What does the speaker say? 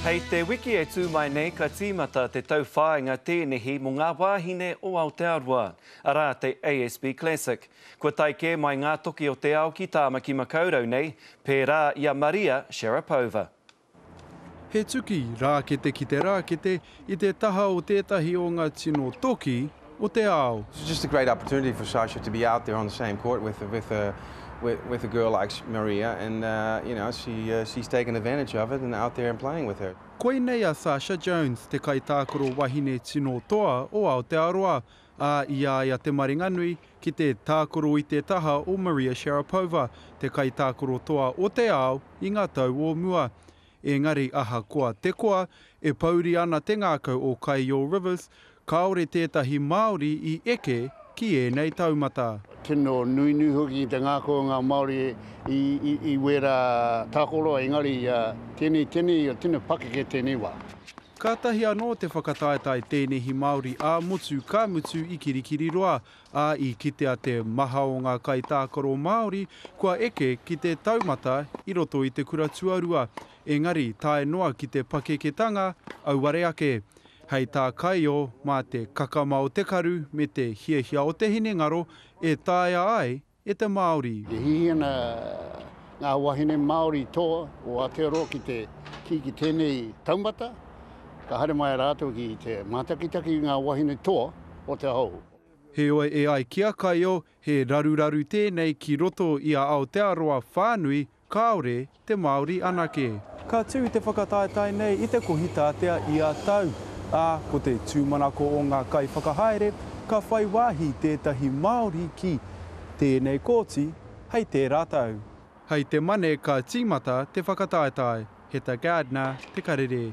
Hei te wiki e tū mai nei ka tīmata te tauwhāinga tēnehi mō ngā wāhine o Aotearoa, arā te ASB Classic. Kua tae kē mai ngā toki o te ao ki Tāmaki Makaurau nei, pērā i a Maria Sharapova. He tuki rākete ki te rākete i te taha o tētahi o ngā tino toki o te ao. It's just a great opportunity for Sasha to be out there on the same court with with a with, with a girl like Maria and uh, you know she uh, she's taken advantage of it and out there and playing with her. Koinei a Sasha Jones, te kaitākaro wahine tino toa o Aotearoa, ā, i a ia te maringanui ki te tākaro i te taha o Maria Sharapova, te kaitākaro toa o te ao i ngā tau o mua. Engari ahakoa te koa, e pouri ana te ngākau o Kaio Rivers, kāore tētahi Māori i eke ki ēnei taumata. Tino nuinui hoki te ngākau o ngā Māori i wērā tākoro, engari tēnei, tēnei, tino pakeke tēnei wā. Kātahi anō te whakataetae tēnehi Māori ā-motu ka mutu i Kirikiriroa, ā, i kitea te maha o ngā kaitākaro Māori kua eke ki te taumata i roto i te kura tuarua, engari tae noa ki te pakeketanga, auare ake. Hei tā Kaio, mā te kakama o te karu me te hiahia o te hinengaro e taea ai e te Māori. E hihi ana ngā wahine Māori toa o Aotearoa ki te kī ki tēnei taumata, ka haere mai a rātou ki te mātakitaki i ngā wahine toa o te ao. Heoi e ai ki a Kaio, he raruraru tēnei ki roto i a Aotearoa whānui Kāore te Māori anake. Ka tū te whakataetae nei i te Kohitātea ia tau, ā, ko te tūmanako o ngā kaiwhakahaere ka whai wāhi tētahi Māori ki tēnei kōti hei tērā tau. Hei te Mane ka tīmata te whakataetae. Heta Gardner, Te Karere.